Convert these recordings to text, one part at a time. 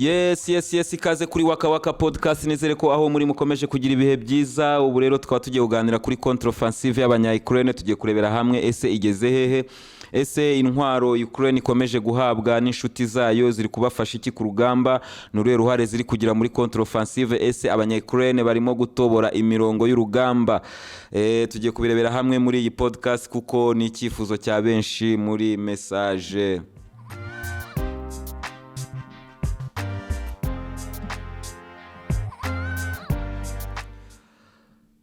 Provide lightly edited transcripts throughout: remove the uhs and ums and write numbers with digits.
Yes, ikaze kuri Waka Waka Podcast. Nizere ko aho muri mukomeje kugira ibihe byiza. Ubu rero tukaba tugiye kuganira kuri contre-offensive y'abanya Ukraine. Tugiye kurebera hamwe ese igeze hehe, ese intwaro Ukraine ikomeje guhabwa n'inshuti zayo ziri kubafasha iki ku rugamba, ni uruhe ruhare ziri kugira muri contre-offensive, ese abanya Ukraine barimo gutobora imirongo y'urugamba? Tugiye kubirebera hamwe muri iyi podcast kuko ni icyifuzo cya benshi muri message.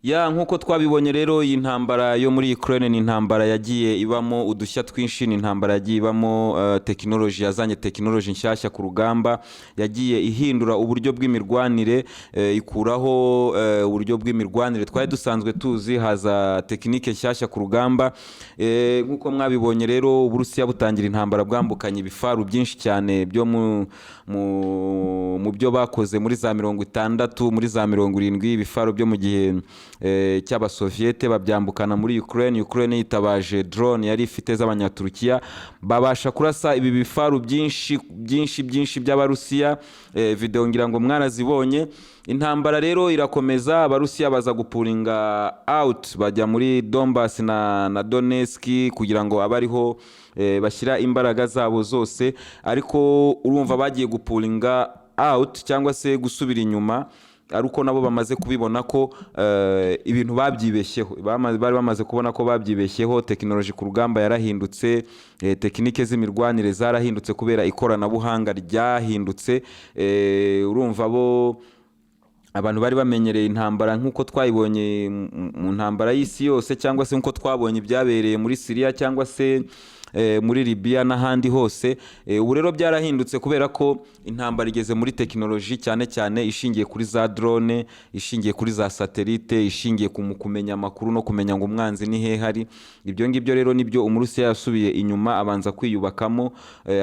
Ya, nk'uko twabibonye rero, iyi ntambara yo muri Ukraine ni intambara yagiye ibamo udushya twinshi, ni intambara yagiye ibamo tekinoloji, yazanye tekinoloji nshyashya ku rugamba, yagiye ihindura uburyo bw'imirwanire, ikuraho uburyo bw'imirwanire twari dusanzwe tuzi, haza tekinike nshyashya ku rugamba. Nk'uko mwabibonye rero, Uburusiya butangira intambara bwambukanye ibifaru byinshi cyane byo mu byo bakoze muri za 60, muri za 70, ibifaru byo mu gihe cy'Abasoviyete babyambukana muri Ukraine. Ukraine yitabaje drone yari ifite z'Abanyaturukiya, babasha kurasa ibi bifaru byinshi byinshi byinshi by'Abarusiya. Video ngira ngo mwarazibonye. Intambara rero irakomeza, Abarusiya baza gupullinga out, bajya muri Donbass na Donetsk kugira ngo abe ariho bashyira imbaraga zabo zose. Ariko urumva bagiye gupullinga out cyangwa se gusubira inyuma ari uko nabo bamaze kubibona ko ibintu babyibeshyeho. Bari bamaze kubona ko babyibeshyeho. Tekinoloji ku rugamba yarahindutse, tekinike z'imirwanire zarahindutse kubera ikoranabuhanga ryahindutse. Urumva bo abantu bari bamenyereye intambara nk'uko twayibonye mu ntambara y'isi yose, cyangwa se nk'uko twabonye ibyabereye muri Siriya cyangwa se muri Libya n'ahandi hose. Ubu rero byarahindutse kubera ko intambara igeze muri tekinoloji, cyane cyane ishingiye kuri za drone, ishingiye kuri za satellite, ishingiye ku mu kumenya amakuru no kumenya ngo umwanzi ni hehe ari. Ibyo ngibyo rero nibyo Umurusiya yasubiye inyuma abanza kwiyubakamo.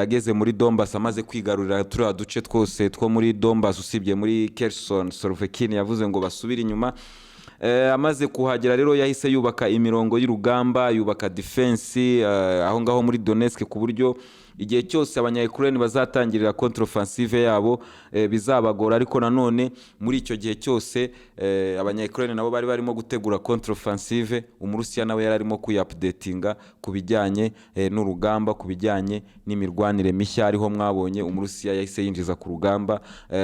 Ageze muri Donbass, amaze kwigarurira turiya duce twose two muri Donbass usibye muri Kherson, Surovikin yavuze ngo basubire inyuma. Amaze kuhagera rero yahise yubaka imirongo y'urugamba, yubaka defense aho ngaho muri Donetsk, ku buryo igihe cyose abanya Ukraine bazatangirira contre-offensive yabo bizabagora. Ariko nanone muri icyo gihe cyose abanya Ukraine nabo bari barimo gutegura contre-offensive, Umurusiya nawe yari arimo kuyiupdatinga ku bijyanye n'urugamba, ku bijyanye n'imirwanire mishya. Ariho mwabonye Umurusiya yahise yinjiza ku rugamba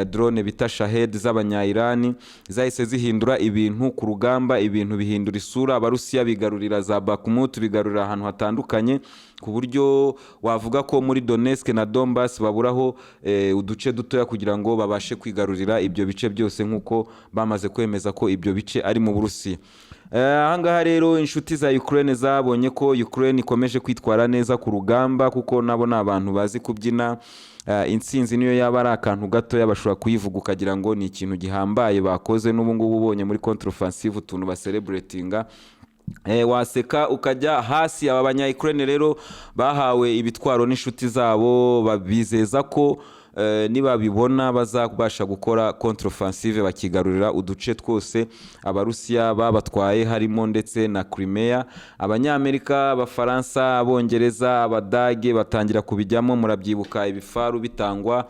drone bita Shahed z'Abanya-Iran, zahise zihindura ibintu ku rugamba, ibintu bihindura isura. Abarusiya bigarurira za Bakhmut, bigarurira ahantu hatandukanye, ku buryo wavuga ko muri Donetsk na Donbass baburaho uduce dutoya kugira ngo babashe kwigarurira ibyo bice byose, nk'uko bamaze kwemeza ko ibyo bice ari mu Burusiya. Ahangaha rero inshuti za Ukraine zabonye ko Ukraine ikomeje kwitwara neza ku rugamba, kuko nabo ni abantu bazi kubyina. Intsinzi niyo yaba ari akantu gatoya bashobora kuyivuga ukagira ngo ni ikintu gihambaye bakoze. N'ubu ngubu ubonye muri contre-offensive utuntu bacelebratinga, waseka ukajya hasi. Aba banya Ukraine rero bahawe ibitwaro n'inshuti zabo, babizeza ko nibabibona bazabasha gukora contre-offensive bakigarurira uduce twose Abarusiya babatwaye, harimo ndetse na Crimea. Abanyamerika, Abafaransa, Abongereza, Abadage batangira kubijyamo. Murabyibuka ibifaru bitangwa,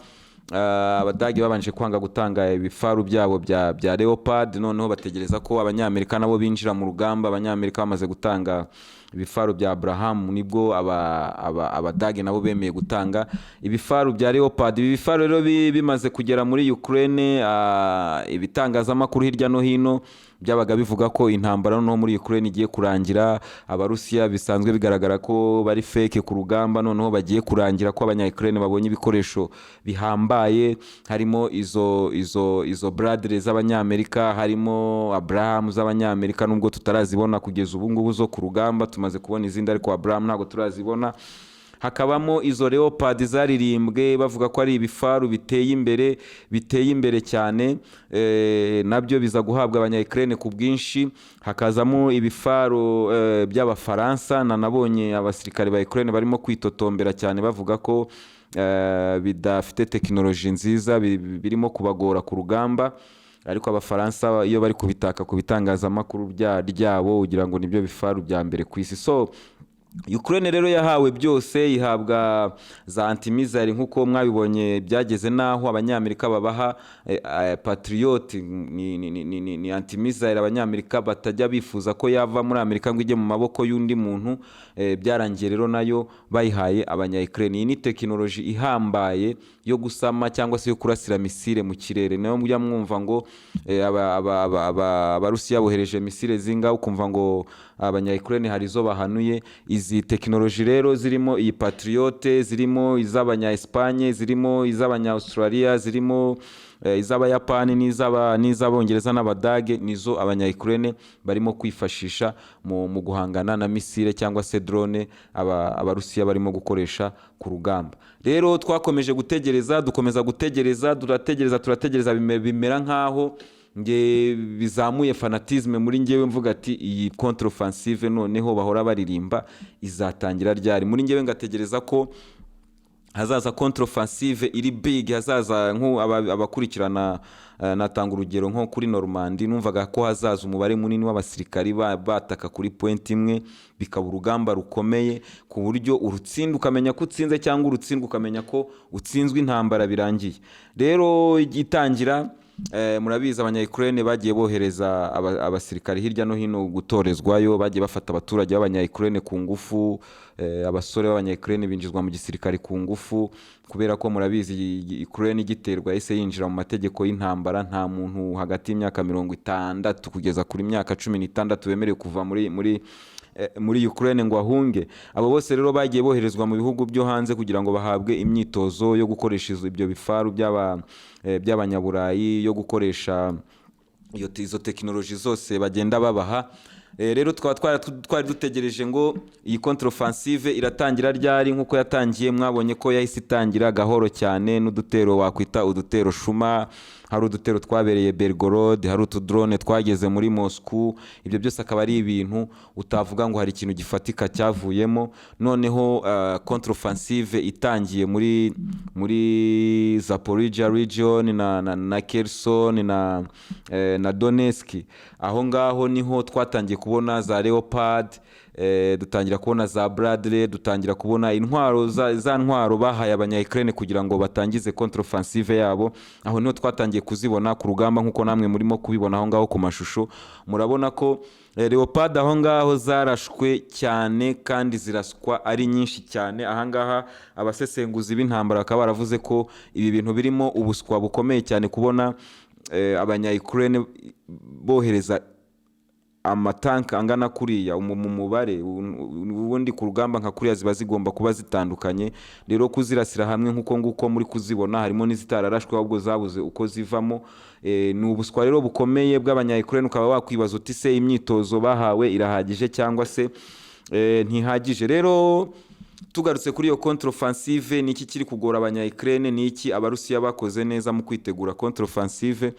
Abadage babanje kwanga gutanga ibifaru byabo bya Leopard, noneho bategereza ko Abanyamerika nabo binjira mu rugamba. Abanyamerika bamaze gutanga ibifaru bya Abraham, nibwo Abadage nabo bemeye gutanga ibifaru bya Leopard. Ibi bifaru rero bimaze kugera muri Ukraine, ibitangazamakuru hirya no hino byabaga bivuga ko intambara noneho muri Ukraine igiye kurangira, Abarusiya bisanzwe bigaragara ko bari fake ku rugamba noneho bagiye kurangira, ko abanya Ukraine babonye ibikoresho bihambaye, harimo izo Bradley z'Abanyamerika, harimo Abraham z'Abanyamerika, nubwo tutarazibona kugeza ubu ngubu zo ku rugamba. Tumaze kubona izindi ariko Abraham ntabwo turazibona. Hakabamo izo Leopard zaririmbwe bavuga ko ari ibifaru biteye imbere, biteye imbere cyane, nabyo biza guhabwa abanya Ukraine ku bwinshi. Hakazamo ibifaru by'Abafaransa, na nabonye abasirikare ba Ukraine barimo kwitotombera cyane bavuga ko bidafite tekinoloji nziza, birimo kubagora ku rugamba. Ariko Abafaransa iyo bari kubitaka ku bitangazamakuru ryabo ugira ngo nibyo bifaru bya mbere ku isi. So Ukraine rero yahawe byose, ihabwa za anti-missile nk'uko mwabibonye. Byageze n'aho Abanyamerika babaha Patriot, ni anti-missile Abanyamerika batajya bifuza ko yava muri Amerika ngo ijye mu maboko y'undi muntu. Byarangiye rero nayo bayihaye abanya-Ukraine. Iyi ni tekinoloji ihambaye yo gusama cyangwa se yo kurasira misile mu kirere. Nayo mujya mwumva ngo Abarusiya bohereje misile zinga, ukumva ngo abanya-Ukraine hari izo bahanuye. Izi tekinoloji rero zirimo iyi Patriot, zirimo iz'abanya-Espagne, zirimo iz'abanya-Australia, zirimo iz'Abayapani n'iz'Abongereza n'Abadage, nizo abanya-Ukraine barimo kwifashisha mu guhangana na misile cyangwa se drone Abarusiya barimo gukoresha ku rugamba. Rero twakomeje gutegereza, dukomeza gutegereza, turategereza, turategereza, bimera nk'aho nge bizamuye fanatisme muri ngewe, mvuga ati: "Iyi contre-offensive noneho bahora baririmba izatangira ryari?" Muri ngewe ngategereza ko hazaza contre-offensive iri big, hazaza abakurikirana, natanga urugero nko kuri Normandie, numvaga ko hazaza umubare munini w'abasirikari bataka kuri point imwe, bikaba urugamba rukomeye ku buryo urutsinda ukamenya ko utsinze, cyangwa urutsindwa ukamenya ko utsinzwe, intambara birangiye. Rero igitangira, murabizi, abanya-Ukraine bagiye bohereza abasirikari hirya no hino gutorezwayo, bagiye bafata abaturage b'abanya-Ukraine ku ngufu, abasore b'abanya-Ukraine binjizwa mu gisirikare ku ngufu, kubera ko murabizi Ukraine igiterwa yahise yinjira mu mategeko y'intambara. Nta muntu hagati y'imyaka 60 kugeza kuri myaka 16 wemerewe kuva muri Ukraine ngo ahunge. Abo bose rero bagiye boherezwa mu bihugu byo hanze kugira ngo bahabwe imyitozo yo gukoresha ibyo bifaru by'Abanyaburayi, yo gukoresha izo tekinoloji zose bagenda babaha. Rero twaba twari dutegereje ngo iyi contre-offensive iratangira ryari. Nk'uko yatangiye, mwabonye ko yahise itangira gahoro cyane n'udutero wakwita udutero shuma. Hari udutero twabereye Belgorod, hari utudrone twageze muri Moscow. Ibyo byose akaba ari ibintu utavuga ngo hari ikintu gifatika cyavuyemo. Noneho contre-offensive itangiye muri Zaporizhia region na Kherson na Donetsk, aho ngaho niho twatangiye kubona za Leopard, dutangira kubona za Bradley, dutangira kubona intwaro za ntwaro bahaye abanya-Ukraine kugira ngo batangize contre-offensive yabo. Aho niho twatangiye kuzibona ku rugamba, nk'uko namwe murimo kubibona aho ngaho ku mashusho. Murabona ko Leopard aho ngaho zarashwe cyane kandi ziraswa ari nyinshi cyane. Aha ngaha abasesenguzi b'intambara bakaba baravuze ko ibi bintu birimo ubuswa bukomeye cyane, kubona abanya-Ukraine bohereza amatanka angana kuriya mu mubare. Ubundi ku rugamba nka kuriya ziba zigomba kuba zitandukanye. Rero kuzirasira hamwe nk'uko nguko muri kuzibona, harimo n'izitararashwe ahubwo zabuze uko zivamo, ni ubuswa rero bukomeye bw'abanya-Ukraine. Ukaba wakwibaza uti: "Se imyitozo bahawe irahagije cyangwa se ntihagije?" Rero tugarutse kuri iyo contre-offensive, ni iki kiri kugora abanya-Ukraine? Ni iki Abarusiya bakoze neza mu kwitegura contre-offensive?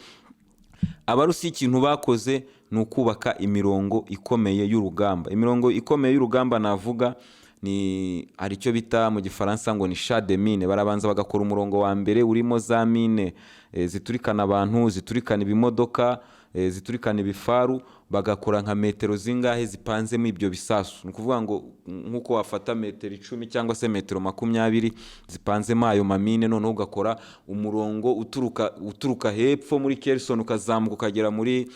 Abarusiya ikintu bakoze ni ukubaka imirongo ikomeye y'urugamba. Imirongo ikomeye y'urugamba navuga ni, hari icyo bita mu Gifaransa ngo ni champ de mines. Barabanza bagakora umurongo wa mbere urimo za mine ziturikana abantu, ziturikana ibimodoka, ziturikana ibifaru, bagakora nka metero zingahe zipanzemo ibyo bisasu. Ni ukuvuga ngo nk'uko wafata metero 10 cyangwa se metero 20 zipanzemo ayo mamine, noneho ugakora umurongo uturuka hepfo muri Kherson, ukazamuka ukagera muri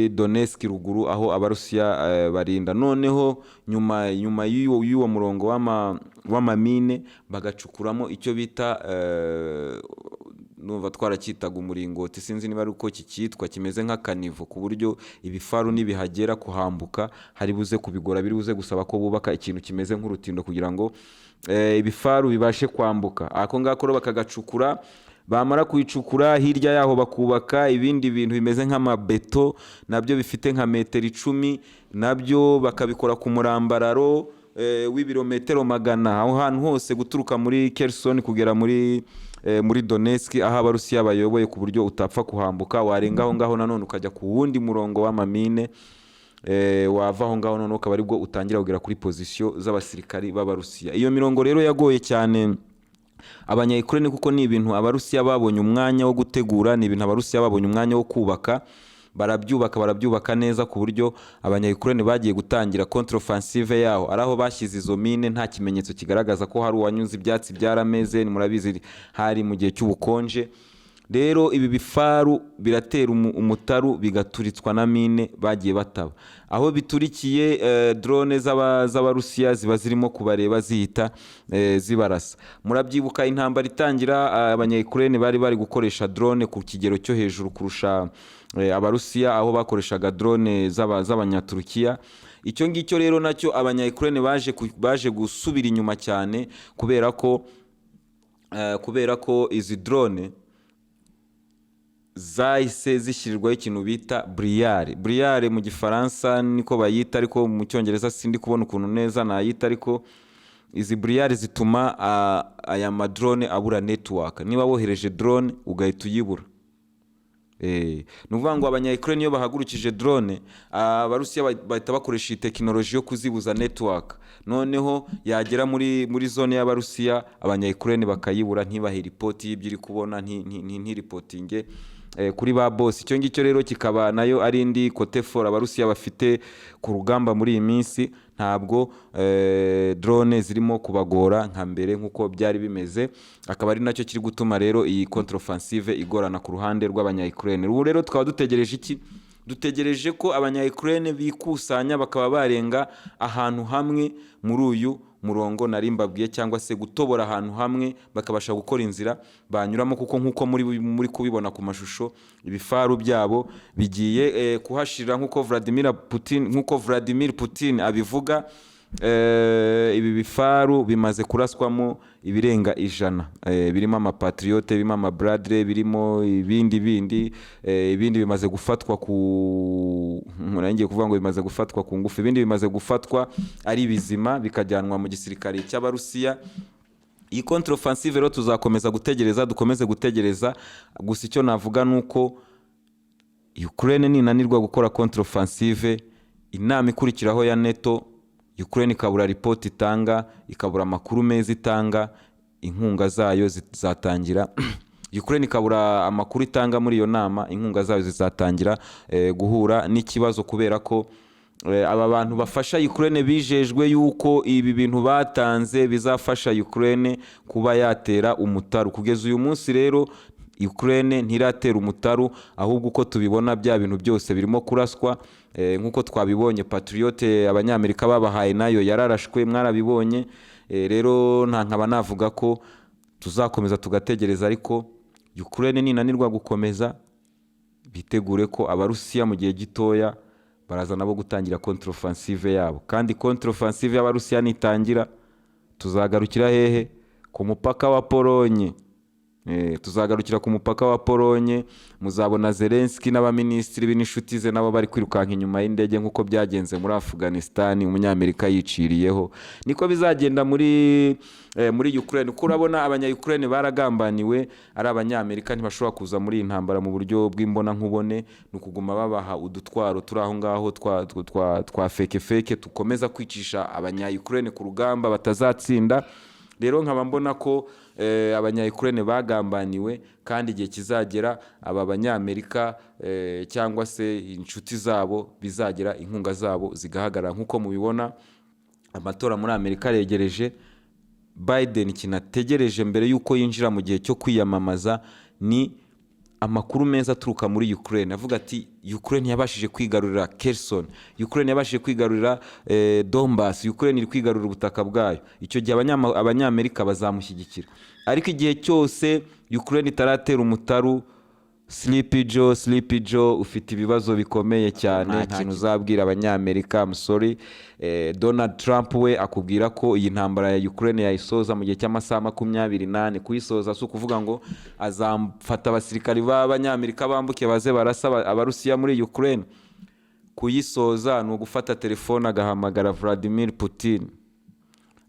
Donetsk ruguru aho Abarusiya barinda. Noneho nyuma y'uwo murongo w'amamine, bagacukuramo icyo bita, numva twaracyitaga umuringoti, sinzi niba ari uko kikitwa, kimeze nk'akanivo, ku buryo ibifaru nibihagera kuhambuka hari buze kubigora, biri buze gusaba ko bubaka ikintu kimeze nk'urutindo kugira ngo ibifaru bibashe kwambuka. Ako ngako rero bakagacukura, bamara kuyicukura, hirya yaho bakubaka ibindi bintu bimeze nk'amabeto, nabyo bifite nka metero 10, nabyo bakabikora ku murambararo w'ibirometero 100, aho hantu hose guturuka muri Kherson kugera muri Donetsk aho Abarusiya bayoboye, ku buryo utapfa kuhambuka. Warenga aho ngaho nanone ukajya ku wundi murongo w'amamine, wava aho ngaho noneho ukaba aribwo utangira kugera kuri pozisiyo z'abasirikari b'Abarusiya. Iyo mirongo rero yagoye cyane abanya-Ukraine, kuko ni ibintu Abarusiya babonye umwanya wo gutegura, ni ibintu Abarusiya babonye umwanya wo kubaka. Barabyubaka, barabyubaka neza, ku buryo Abanya-Ukraine bagiye gutangira contre-offensive yaho ari aho bashyize izo mine, nta kimenyetso kigaragaza ko hari uwanyuze. Ibyatsi byarameze, murabizi, hari mu gihe cy'ubukonje. Rero ibi bifaru biratera umutaru, bigaturitswa na mine bagiye bataba. Aho biturikiye, drone z'Abarusiya ziba zirimo kubareba, zihita zibarasa. Murabyibuka, intambara itangira, Abanya-Ukraine bari gukoresha drone ku kigero cyo hejuru kurusha Abarusiya, aho bakoreshaga drone z'Abanyaturukiya. Icyo ngicyo rero nacyo Abanya-Ukraine baje gusubira inyuma cyane, kubera ko izi drone zahise zishyirirwaho ikintu bita brouillard. Brouillard mu Gifaransa niko bayita, ariko mu Cyongereza sindi kubona ukuntu neza nayita. Ariko izi brouillard zituma aya madrone abura network. Niba wohereje drone ugahita uyibura, ni ukuvuga ngo Abanya-Ukraine iyo bahagurukije drone, Abarusiya bahita bakoresha iyi tekinoloji yo kuzibuza network. Noneho yagera muri zone y'Abarusiya, Abanya-Ukraine bakayibura, ntibahe ripoti y'ibyo iri kubona, ntiripotinge kuri ba boss. Icyo ngicyo rero kikaba nayo ari indi côté fort Abarusiya bafite ku rugamba muri iyi minsi. Ntabwo drone zirimo kubagora nka mbere nk'uko byari bimeze, akaba ari nacyo kiri gutuma rero iyi contre-offensive igorana ku ruhande rw'Abanya-Ukraine. Ubu rero tukaba dutegereje iki? Dutegereje ko Abanya-Ukraine bikusanya, bakaba barenga ahantu hamwe muri uyu murongo nari mbabwiye, cyangwa se gutobora ahantu hamwe, bakabasha gukora inzira banyuramo, kuko nk'uko muri kubibona ku mashusho, ibifaru byabo bigiye kuhashirira, nk'uko Vladimir Putin abivuga. Ibi bifaru bimaze kuraswamo ibirenga 100, birimo amapatriote, birimo amabradley, birimo ibindi bindi, ibindi bimaze gufatwa ku, ngiye kuvuga ngo bimaze gufatwa ku ngufu, ibindi bimaze gufatwa ari bizima, bikajyanwa mu gisirikare cy'Abarusiya. Iyi contre-offensive rero tuzakomeza gutegereza, dukomeze gutegereza. Gusa icyo navuga ni uko Ukraine ninanirwa gukora contre-offensive, inama ikurikiraho ya NATO, Ukraine ikabura ripoti itanga, ikabura amakuru meza itanga, inkunga zayo zizatangira, Ukraine ikabura amakuru itanga muri iyo nama, inkunga zayo zizatangira guhura n'ikibazo, kubera ko aba bantu bafasha Ukraine bijejwe yuko ibi bintu batanze bizafasha Ukraine kuba yatera umutaru. Kugeza uyu munsi rero Ukraine ntiratera umutaru, ahubwo uko tubibona bya bintu byose birimo kuraswa, nk'uko twabibonye, Patriote Abanyamerika babahaye nayo yararashwe, mwarabibonye. Rero nta nkaba navuga ko tuzakomeza tugategereza, ariko Ukraine ninanirwa gukomeza, bitegure ko Abarusiya mu gihe gitoya baraza nabo gutangira contre-offensive yabo. Kandi contre-offensive y'Abarusiya nitangira, tuzagarukira hehe? Ku mupaka wa Polonye. Tuzagarukira ku mupaka wa Polonye. Muzabona Zelensky n'abaminisitiri be n'inshuti ze nabo bari kwirukanka inyuma y'indege, nk'uko byagenze muri Afghanistan Umunyamerika yiciriyeho, niko bizagenda muri Ukraine, kuko urabona Abanya Ukraine baragambaniwe. Ari Abanyamerika, ntibashobora kuza muri iyi ntambara mu buryo bw'imbonankubone. Ni ukuguma babaha udutwaro turi aho ngaho twa fake fake, tukomeza kwicisha Abanya Ukraine ku rugamba batazatsinda. Rero nkaba mbona ko Abanya Ukraine bagambaniwe, kandi igihe kizagera aba Banyamerika cyangwa se inshuti zabo bizagera inkunga zabo zigahagarara. Nk'uko mubibona, amatora muri Amerika aregereje. Biden ikintu ategereje mbere y'uko yinjira mu gihe cyo kwiyamamaza ni amakuru meza aturuka muri Ukraine, avuga ati: "Ukraine yabashije kwigarurira Kherson, Ukraine yabashije kwigarurira Donbass, Ukraine iri kwigarurira ubutaka bwayo." Icyo gihe Abanyamerika bazamushyigikira. Ariko igihe cyose Ukraine itaratera umutaru, Sleepy Joe, Sleepy Joe, ufite ibibazo bikomeye cyane, nta kintu uzabwira Abanyamerika. I'm sorry. Donald Trump we akubwira ko iyi ntambara ya Ukraine yayisoza mu gihe cy'amasaha 24. Kuyisoza si ukuvuga ngo azafata abasirikari b'Abanyamerika bambuke baze barasa Abarusiya muri Ukraine. Kuyisoza ni ugufata telefone agahamagara Vladimir Putin,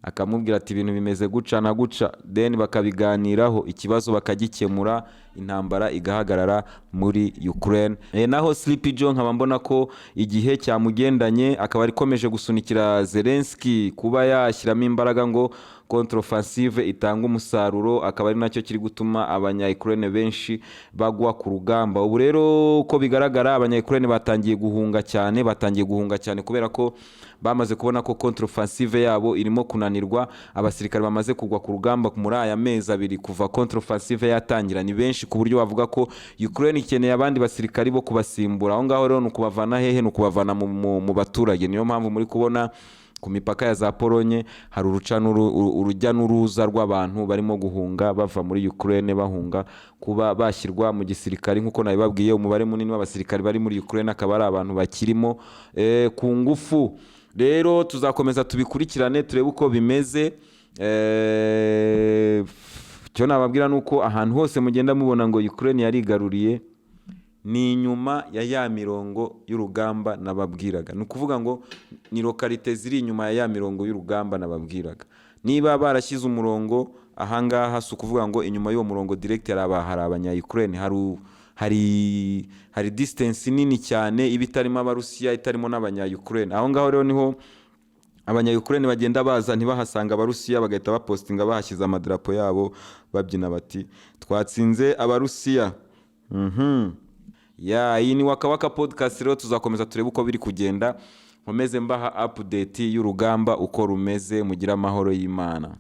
akamubwira ati: "Ibintu bimeze guca na guca," then bakabiganiraho, ikibazo bakagikemura, intambara igahagarara muri Ukraine. Naho Sleepy Joe nkaba mbona ko igihe cyamugendanye, akaba ikomeje gusunikira Zelensky kuba yashyiramo imbaraga ngo contre-offensive itanga umusaruro, akaba ari nacyo kiri gutuma abanya Ukraine benshi bagwa ku rugamba. Ubu rero uko bigaragara, abanya Ukraine batangiye guhunga cyane, batangiye guhunga cyane kubera ko bamaze kubona ko contre-offensive yabo irimo kunanirwa. Abasirikare bamaze kugwa ku rugamba muri aya mezi 2 kuva contre-offensive yatangira ni benshi, ku buryo bavuga ko Ukraine ikeneye abandi basirikari bo kubasimbura. Aho ngaho rero ni ukubavana hehe? Ni ukubavana mu baturage. Niyo mpamvu muri kubona ku mipaka ya za Polonye hari urujya n'uruza rw'abantu barimo guhunga bava muri Ukraine, bahunga kuba bashyirwa mu gisirikari. Nk'uko nabibabwiye, umubare munini w'abasirikari bari muri Ukraine akaba ari abantu bakirimo ku ngufu. Rero tuzakomeza tubikurikirane, turebe uko bimeze. Icyo nababwira ni uko ahantu hose mugenda mubona ngo Ukraine yarigaruriye ni inyuma ya mirongo y'urugamba nababwiraga. Ni ukuvuga ngo ni localité ziri inyuma ya mirongo y'urugamba nababwiraga. Niba barashyize umurongo ahangaha, si ukuvuga ngo inyuma y'uwo murongo direct hari abanya Ukraine. Hari distance nini cyane iba itarimo Abarusiya, itarimo n'abanya Ukraine. Aho ngaho rero niho abanya Ukraine bagenda baza ntibahasanga Abarusiya, bagahita bapostinga bahashyize amadarapo yabo, babyina bati: "Twatsinze Abarusiya." Ya, iyi ni Waka Waka Podcast. Rero tuzakomeza turebe uko biri kugenda, nkomeze mbaha update y'urugamba uko rumeze. Mugire amahoro y'Imana.